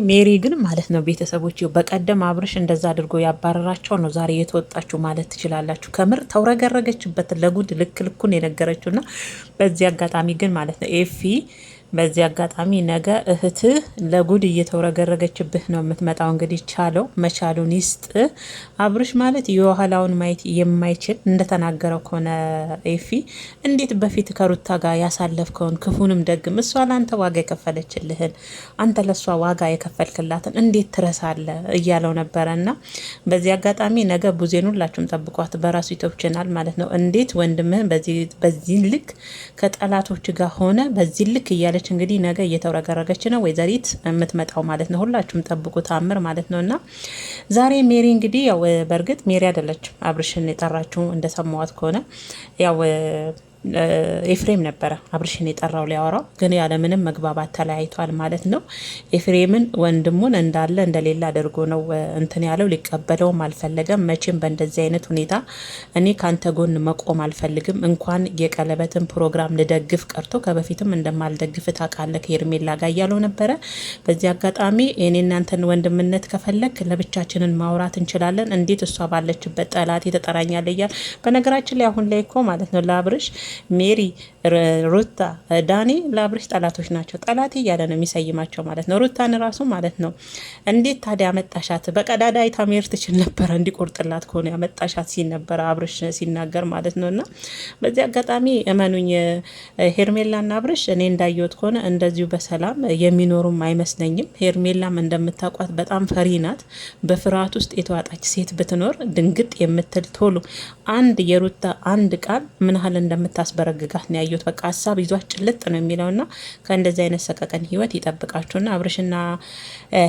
ሜሪ ግን ማለት ነው ቤተሰቦች፣ በቀደም አብርሽ እንደዛ አድርጎ ያባረራቸው ነው ዛሬ የተወጣችሁ ማለት ትችላላችሁ። ከምር ተውረገረገችበት ለጉድ ልክ ልኩን የነገረችው እና በዚህ አጋጣሚ ግን ማለት ነው ኤፊ በዚህ አጋጣሚ ነገ እህትህ ለጉድ እየተውረገረገችብህ ነው የምትመጣው። እንግዲህ ቻለው መቻሉን ይስጥ። አብርሽ ማለት የኋላውን ማየት የማይችል እንደተናገረው ከሆነ ኤፊ እንዴት በፊት ከሩታ ጋር ያሳለፍከውን ክፉንም ደግም እሷ ለአንተ ዋጋ የከፈለችልህን አንተ ለእሷ ዋጋ የከፈልክላትን እንዴት ትረሳለህ እያለው ነበረ። እና በዚህ አጋጣሚ ነገ ቡዜን ሁላችሁም ጠብቋት፣ በራሱ YouTube channel ማለት ነው። እንዴት ወንድምህን በዚህ ልክ ከጠላቶች ጋር ሆነ በዚህ ልክ እያለ እያለች እንግዲህ ነገ እየተውረገረገች ነው ወይዘሪት የምትመጣው ማለት ነው። ሁላችሁም ጠብቁ፣ ታምር ማለት ነው። እና ዛሬ ሜሪ እንግዲህ ያው በእርግጥ ሜሪ አይደለችም አብርሽን የጠራችው እንደሰማዋት ከሆነ ያው ኤፍሬም ነበረ አብርሽን የጠራው ሊያወራው፣ ግን ያለምንም መግባባት ተለያይቷል ማለት ነው። ኤፍሬምን ወንድሙን እንዳለ እንደሌለ አድርጎ ነው እንትን ያለው፣ ሊቀበለውም አልፈለገም። መቼም በእንደዚህ አይነት ሁኔታ እኔ ካንተ ጎን መቆም አልፈልግም፣ እንኳን የቀለበትን ፕሮግራም ልደግፍ ቀርቶ ከበፊትም እንደማልደግፍ ታውቃለህ ከሄርሜላ ጋር እያለው ነበረ። በዚህ አጋጣሚ እኔ እናንተን ወንድምነት ከፈለግ ለብቻችንን ማውራት እንችላለን፣ እንዴት እሷ ባለችበት ጠላት የተጠራኛለ እያል በነገራችን ላይ አሁን ላይ እኮ ማለት ነው ለአብርሽ ሜሪ፣ ሩታ፣ ዳኒ ለአብርሽ ጠላቶች ናቸው። ጠላቴ እያለ ነው የሚሰይማቸው ማለት ነው። ሩታን ራሱ ማለት ነው። እንዴት ታዲያ ያመጣሻት? በቀዳዳ አይታ መሄድ ትችል ነበረ እንዲቆርጥላት ከሆነ ያመጣሻት ሲል ነበረ አብርሽ ሲናገር ማለት ነው። እና በዚህ አጋጣሚ እመኑኝ ሄርሜላና አብርሽ እኔ እንዳየሁት ከሆነ እንደዚሁ በሰላም የሚኖሩም አይመስለኝም። ሄርሜላም እንደምታውቋት በጣም ፈሪ ናት። በፍርሃት ውስጥ የተዋጣች ሴት ብትኖር ድንግጥ የምትል ቶሎ አንድ የሩታ አንድ ቃል ምን ያህል እንደምታ ስታስበረግጋት ነው ያየሁት። በቃ ሀሳብ ይዟት ጭልጥ ነው የሚለውና ከእንደዚህ አይነት ሰቀቀን ህይወት ይጠብቃችሁና አብርሽና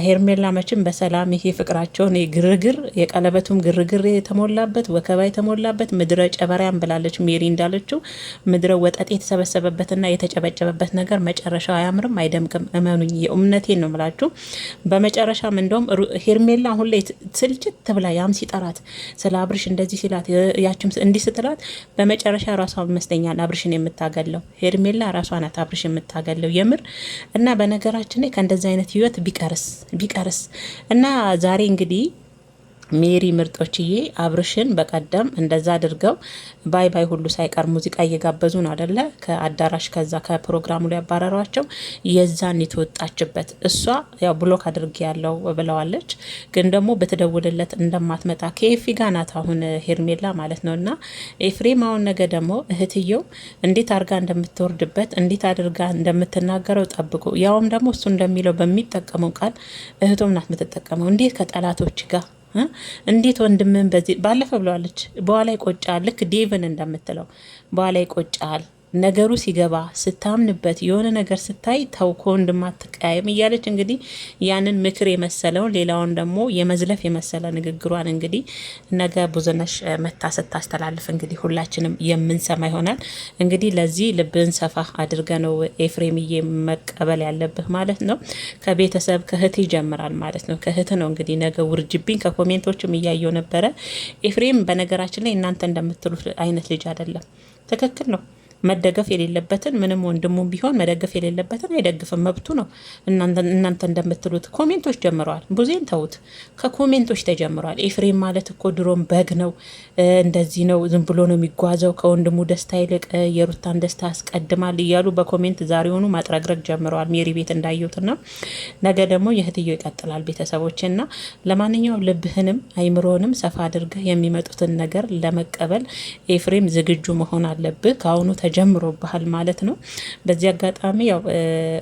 ሄርሜላ መቼም በሰላም ይሄ ፍቅራቸውን ግርግር የቀለበቱም ግርግር የተሞላበት ወከባ የተሞላበት ምድረ ጨበሪያም ብላለች ሜሪ እንዳለችው ምድረ ወጠጤ የተሰበሰበበትና የተጨበጨበበት ነገር መጨረሻው አያምርም፣ አይደምቅም። እመኑኝ፣ የእምነቴን ነው ምላችሁ። በመጨረሻም እንደውም ሄርሜላ አሁን ላይ ስልችት ብላ ያም ሲጠራት ስለ አብርሽ እንደዚህ ሲላት ያችም እንዲህ ስትላት በመጨረሻ ራሷ ይመስለኛል አብርሽን የምታገለው ሄርሜላ ራሷ ናት አብርሽ የምታገለው የምር። እና በነገራችን ላይ ከእንደዚህ አይነት ህይወት ቢቀርስ ቢቀርስ እና ዛሬ እንግዲህ ሜሪ ምርጦችዬ አብርሽን በቀደም እንደዛ አድርገው bye bye ሁሉ ሳይቀር ሙዚቃ እየጋበዙ ነው አደለ? ከአዳራሽ ከዛ ከፕሮግራሙ ላይ ያባረሯቸው የዛን የተወጣችበት እሷ ያው block አድርጌ ያለው ብለዋለች። ግን ደግሞ በተደውልለት እንደማትመጣ ከኤፊ ጋር ናት አሁን ሄርሜላ ማለት ነው። እና ኤፍሬም አሁን ነገ ደግሞ እህትየው እንዴት አድርጋ እንደምትወርድበት እንዴት አድርጋ እንደምትናገረው ጠብቁ። ያውም ደግሞ እሱ እንደሚለው በሚጠቀመው ቃል እህቶም ናት የምትጠቀመው። እንዴት ከጠላቶች ጋር እንዴት ወንድምን በዚህ ባለፈ ብለዋለች። በኋላ ይቆጫል። ልክ ዴቭን እንደምትለው በኋላ ይቆጫል። ነገሩ ሲገባ ስታምንበት የሆነ ነገር ስታይ ተው ከወንድም አትቀያየም እያለች እንግዲህ ያንን ምክር የመሰለውን ሌላውን ደግሞ የመዝለፍ የመሰለ ንግግሯን እንግዲህ ነገ ብዙነሽ መታ ስታስተላልፍ እንግዲህ ሁላችንም የምንሰማ ይሆናል። እንግዲህ ለዚህ ልብን ሰፋ አድርገ ነው ኤፍሬምዬ መቀበል ያለብህ ማለት ነው። ከቤተሰብ ከእህት ይጀምራል ማለት ነው። ከእህት ነው እንግዲህ ነገ ውርጅብኝ ከ comment ኦችም እያየው ነበረ። ኤፍሬም በነገራችን ላይ እናንተ እንደምትሉት አይነት ልጅ አይደለም። ትክክል ነው። መደገፍ የሌለበትን ምንም ወንድሙም ቢሆን መደገፍ የሌለበትን አይደግፍም፣ መብቱ ነው። እናንተ እንደምትሉት comment ኦች ጀምረዋል። ብዙን ተዉት፣ ከ comment ኦች ተጀምረዋል። ኤፍሬም ማለት እኮ ድሮም በግ ነው፣ እንደዚህ ነው፣ ዝም ብሎ ነው የሚጓዘው፣ ከወንድሙ ደስታ ይልቅ የሩታን ደስታ ያስቀድማል እያሉ በ comment ዛሬውኑ ማጥረግረግ ጀምረዋል። ሜሪ ቤት እንዳየሁትና ነገ ደግሞ የእህትየው ይቀጥላል። ቤተሰቦች እና ለማንኛውም ልብህንም አይምሮንም ሰፋ አድርገህ የሚመጡትን ነገር ለመቀበል ኤፍሬም ዝግጁ መሆን አለብህ ከአሁኑ ተጀምሮብሃል ማለት ነው። በዚህ አጋጣሚ ያው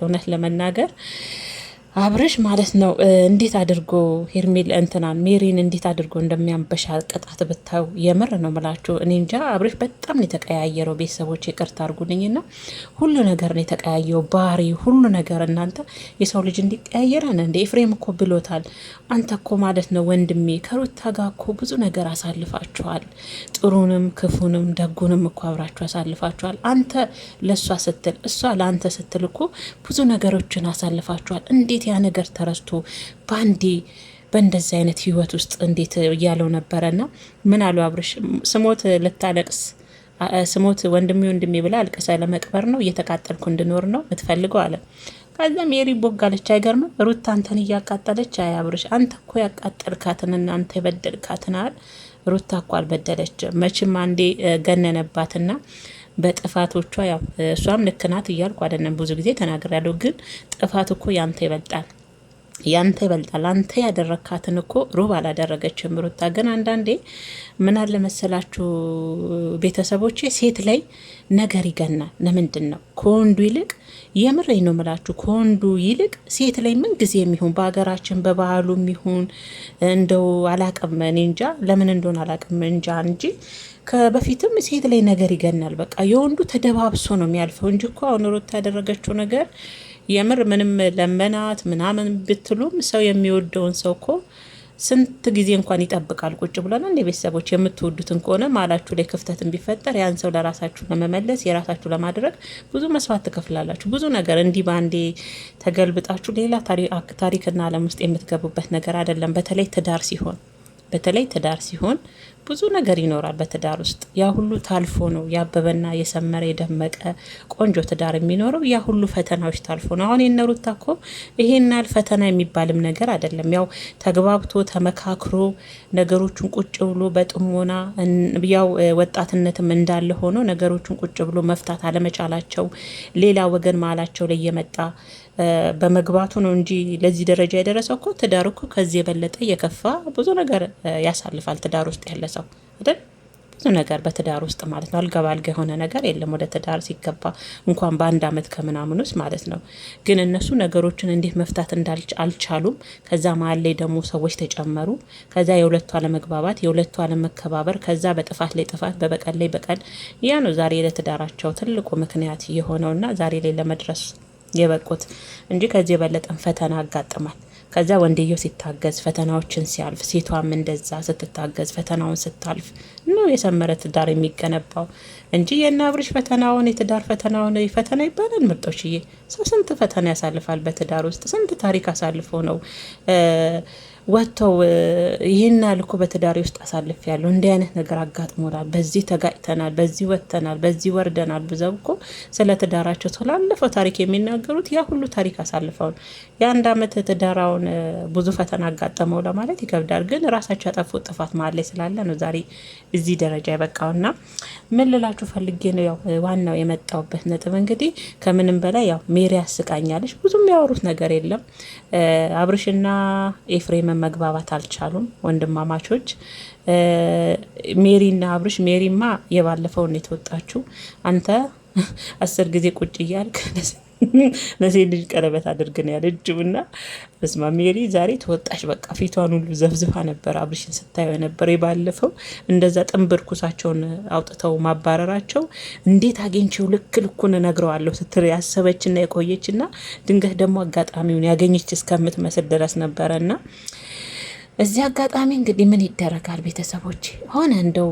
እውነት ለመናገር አብርሽ ማለት ነው እንዴት አድርጎ ሄርሜል እንትናን ሜሪን እንዴት አድርጎ እንደሚያንበሻ ቅጣት ብታዩ የምር ነው ምላችሁ። እኔ እንጃ አብርሽ በጣም ነው የተቀያየረው። ቤተሰቦች ይቅርታ አድርጉልኝና ሁሉ ነገር ነው የተቀያየው፣ ባህሪ ሁሉ ነገር። እናንተ የሰው ልጅ እንዲቀያየረን እንደ ኤፍሬም እኮ ብሎታል። አንተ እኮ ማለት ነው ወንድሜ ከሩታ ጋር እኮ ብዙ ነገር አሳልፋችኋል። ጥሩንም ክፉንም ደጉንም እኮ አብራችሁ አሳልፋችኋል። አንተ ለእሷ ስትል እሷ ለአንተ ስትል እኮ ብዙ ነገሮችን አሳልፋችኋል። እንዴት ያ ነገር ተረስቶ በአንዴ በእንደዚህ አይነት ህይወት ውስጥ እንዴት እያለው ነበረና ምን አሉ አብርሽ ስሞት ልታለቅስ ስሞት ወንድሜ ወንድሜ ብላ አልቅሰ ለመቅበር ነው እየተቃጠልኩ እንድኖር ነው የምትፈልገው አለ። ከዛ ሜሪ ቦጋለች። አይገርምም? ሩታ አንተን እያቃጠለች፣ አይ አብርሽ አንተ እኮ ያቃጠልካትን እና አንተ የበደልካትን አል ሩታ እኮ አልበደለች። መቼም አንዴ ገነነባትና በጥፋቶቿ ያው እሷም ልክ ናት እያልኩ አይደለም፣ ብዙ ጊዜ ተናግሬያለሁ። ግን ጥፋት እኮ ያንተ ይበልጣል ያንተ ይበልጣል። አንተ ያደረካትን እኮ ሩብ አላደረገችም ሩታ። ግን አንዳንዴ ምን አለ መሰላችሁ ቤተሰቦቼ፣ ሴት ላይ ነገር ይገናል። ለምንድን ነው ከወንዱ ይልቅ? የምሬ ነው ምላችሁ፣ ከወንዱ ይልቅ ሴት ላይ ምን ጊዜ የሚሆን በሀገራችን በባህሉ የሚሆን እንደው አላቅም፣ እኔ እንጃ ለምን እንደሆነ አላቅም እንጃ እንጂ ከበፊትም ሴት ላይ ነገር ይገናል። በቃ የወንዱ ተደባብሶ ነው የሚያልፈው እንጂ እኮ አሁን ሩታ ያደረገችው ነገር የምር ምንም ለመናት ምናምን ብትሉም ሰው የሚወደውን ሰው እኮ ስንት ጊዜ እንኳን ይጠብቃል ቁጭ ብሎና። እንደ ቤተሰቦች የምትወዱትን ከሆነ ማላችሁ ላይ ክፍተትን ቢፈጠር ያን ሰው ለራሳችሁ ለመመለስ የራሳችሁ ለማድረግ ብዙ መስዋዕት ትከፍላላችሁ። ብዙ ነገር እንዲህ በአንዴ ተገልብጣችሁ ሌላ ታሪክና ዓለም ውስጥ የምትገቡበት ነገር አይደለም። በተለይ ትዳር ሲሆን በተለይ ትዳር ሲሆን ብዙ ነገር ይኖራል በትዳር ውስጥ። ያ ሁሉ ታልፎ ነው ያበበና የሰመረ የደመቀ ቆንጆ ትዳር የሚኖረው። ያ ሁሉ ፈተናዎች ታልፎ ነው። አሁን የነ ሩታ እኮ ይሄን ያህል ፈተና የሚባልም ነገር አይደለም። ያው ተግባብቶ ተመካክሮ ነገሮችን ቁጭ ብሎ በጥሞና ያው ወጣትነትም እንዳለ ሆኖ ነገሮችን ቁጭ ብሎ መፍታት አለመቻላቸው ሌላ ወገን መሀላቸው ላይ የመጣ በመግባቱ ነው እንጂ ለዚህ ደረጃ የደረሰው እኮ ትዳር እኮ ከዚህ የበለጠ የከፋ ብዙ ነገር ያሳልፋል ትዳር ውስጥ ያለ ሰው አይደል? ብዙ ነገር በትዳር ውስጥ ማለት ነው። አልጋ ባልጋ የሆነ ነገር የለም። ወደ ትዳር ሲገባ እንኳን በአንድ አመት ከምናምን ውስጥ ማለት ነው። ግን እነሱ ነገሮችን እንዴት መፍታት አልቻሉም። ከዛ መሀል ላይ ደግሞ ሰዎች ተጨመሩ። ከዛ የሁለቱ አለመግባባት፣ የሁለቱ አለመከባበር፣ ከዛ በጥፋት ላይ ጥፋት፣ በበቀል ላይ በቀል። ያ ነው ዛሬ ለትዳራቸው ትልቁ ምክንያት የሆነውና ዛሬ ላይ ለመድረስ የበቁት እንጂ ከዚህ የበለጠን ፈተና አጋጥማል። ከዛ ወንድየው ሲታገዝ ፈተናዎችን ሲያልፍ፣ ሴቷም እንደዛ ስትታገዝ ፈተናውን ስታልፍ ነው የሰመረ ትዳር የሚገነባው እንጂ የእነ አብርሽ ፈተናውን የትዳር ፈተናውን ፈተና ይባላል። ምርጦችዬ፣ ሰው ስንት ፈተና ያሳልፋል በትዳር ውስጥ ስንት ታሪክ አሳልፎ ነው ወጥተው ይህን ያህል እኮ በትዳሬ ውስጥ አሳልፍ ያለሁ እንዲህ አይነት ነገር አጋጥሞናል፣ በዚህ ተጋጭተናል፣ በዚህ ወጥተናል፣ በዚህ ወርደናል ብዘው እኮ ስለ ትዳራቸው ስላለፈው ታሪክ የሚናገሩት ያ ሁሉ ታሪክ አሳልፈው ነው። የአንድ አመት ትዳራውን ብዙ ፈተና አጋጠመው ለማለት ይከብዳል። ግን ራሳቸው ያጠፉት ጥፋት መሀል ላይ ስላለ ነው ዛሬ እዚህ ደረጃ የበቃውና ምን ልላችሁ ፈልጌ ነው፣ ያው ዋናው የመጣውበት ነጥብ እንግዲህ ከምንም በላይ ያው ሜሪ ያስቃኛለች። ብዙ የሚያወሩት ነገር የለም። አብርሽና ኤፍሬም መግባባት አልቻሉም ወንድማማቾች ሜሪና አብርሽ። ሜሪማ የባለፈውን የተወጣችው አንተ 10 ጊዜ ቁጭ እያልክ ለሴት ልጅ ቀለበት አድርግ ነው ያለችው። እና በስማ ሜሪ ዛሬ ተወጣች። በቃ ፊቷን ሁሉ ዘፍዝፋ ነበር አብርሽን ስታየው የነበረ። የባለፈው እንደዛ ጥንብር ኩሳቸውን አውጥተው ማባረራቸው እንዴት አግኝቼው ልክ ልኩን እነግረዋለሁ ስትል ያሰበችና የቆየችና ድንገት ደግሞ አጋጣሚውን ያገኘች እስከምትመስል ድረስ ነበረ እና እዚህ አጋጣሚ እንግዲህ ምን ይደረጋል ቤተሰቦች ሆነ እንደው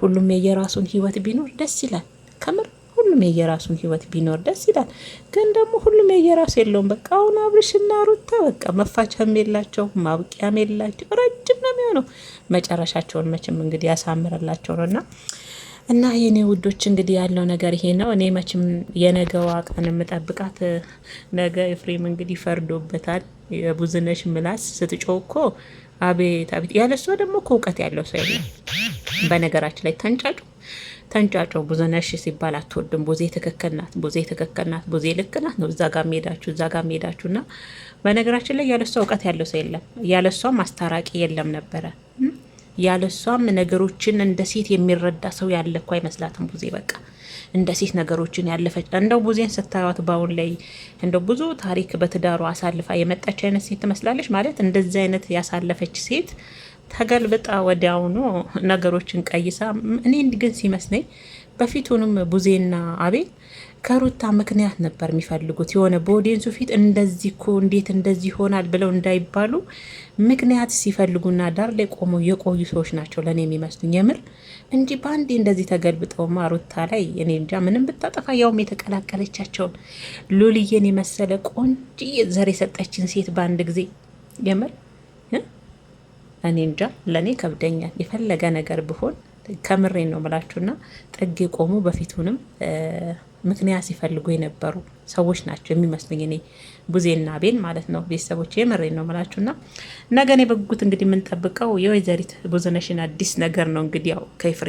ሁሉም የየራሱን ህይወት ቢኖር ደስ ይላል። ከምር ሁሉም የየራሱን ህይወት ቢኖር ደስ ይላል። ግን ደግሞ ሁሉም የየራሱ የለውም። በቃ አሁን አብርሽና ሩታ በቃ መፋቻም የላቸው ማብቂያም የላቸው፣ ረጅም ነው የሚሆነው። መጨረሻቸውን መቼም እንግዲህ ያሳምርላቸው ነው እና የኔ ውዶች እንግዲህ ያለው ነገር ይሄ ነው። እኔ መቼም የነገዋ ቀን የምጠብቃት ነገ ኤፍሬም እንግዲህ ፈርዶበታል። የቡዝነሽ ምላስ ስትጮህ እኮ አቤት አቤት። ያለ እሷ ደግሞ እኮ እውቀት ያለው ሰው የለም። በነገራችን ላይ ተንጫጩ ተንጫጮ ብዙነሽ ሲባል አትወድም። ቡዜ ትክክል ናት፣ ቡዜ ትክክል ናት፣ ቡዜ ልክ ናት ነው እዛ ጋ ሄዳችሁ እዛ ጋ ሄዳችሁ እና በነገራችን ላይ ያለሷ እውቀት ያለው ሰው የለም። ያለሷም አስታራቂ የለም ነበረ። ያለሷም ነገሮችን እንደ ሴት የሚረዳ ሰው ያለ እኮ አይመስላትም ቡዜ በቃ እንደ ሴት ነገሮችን ያለፈች እንደው ቡዜን ስታዩት በአሁን ላይ እንደው ብዙ ታሪክ በትዳሩ አሳልፋ የመጣች አይነት ሴት ትመስላለች። ማለት እንደዚህ አይነት ያሳለፈች ሴት ተገልብጣ ወዲያውኑ ነገሮችን ቀይሳ፣ እኔ ግን ሲመስለኝ በፊቱንም ቡዜና አቤል ከሩታ ምክንያት ነበር የሚፈልጉት። የሆነ በ audience ኡ ፊት እንደዚህ እኮ እንዴት እንደዚህ ይሆናል ብለው እንዳይባሉ ምክንያት ሲፈልጉና ዳር ላይ ቆመው የቆዩ ሰዎች ናቸው ለእኔ የሚመስሉኝ የምር እንጂ በአንዴ እንደዚህ ተገልብጠውማ ሩታ ላይ እኔ እንጃ ምንም ብታጠፋ ያውም የተቀላቀለቻቸውን ሉልዬን የመሰለ ቆንጅዬ ዘር የሰጠችን ሴት በአንድ ጊዜ የምር እኔ እንጃ ለእኔ ከብደኛል። የፈለገ ነገር ብሆን ከምሬን ነው ምላችሁና ጥግ የቆሙ በፊቱንም ምክንያት ሲፈልጉ የነበሩ ሰዎች ናቸው የሚመስሉኝ እኔ ቡዜና ቤን ማለት ነው። ቤተሰቦች የምሬን ነው የምላችሁና ነገ እኔ በጉጉት እንግዲህ የምንጠብቀው የወይዘሪት ብዙነሽን አዲስ ነገር ነው እንግዲህ ያው ከኤፍሬም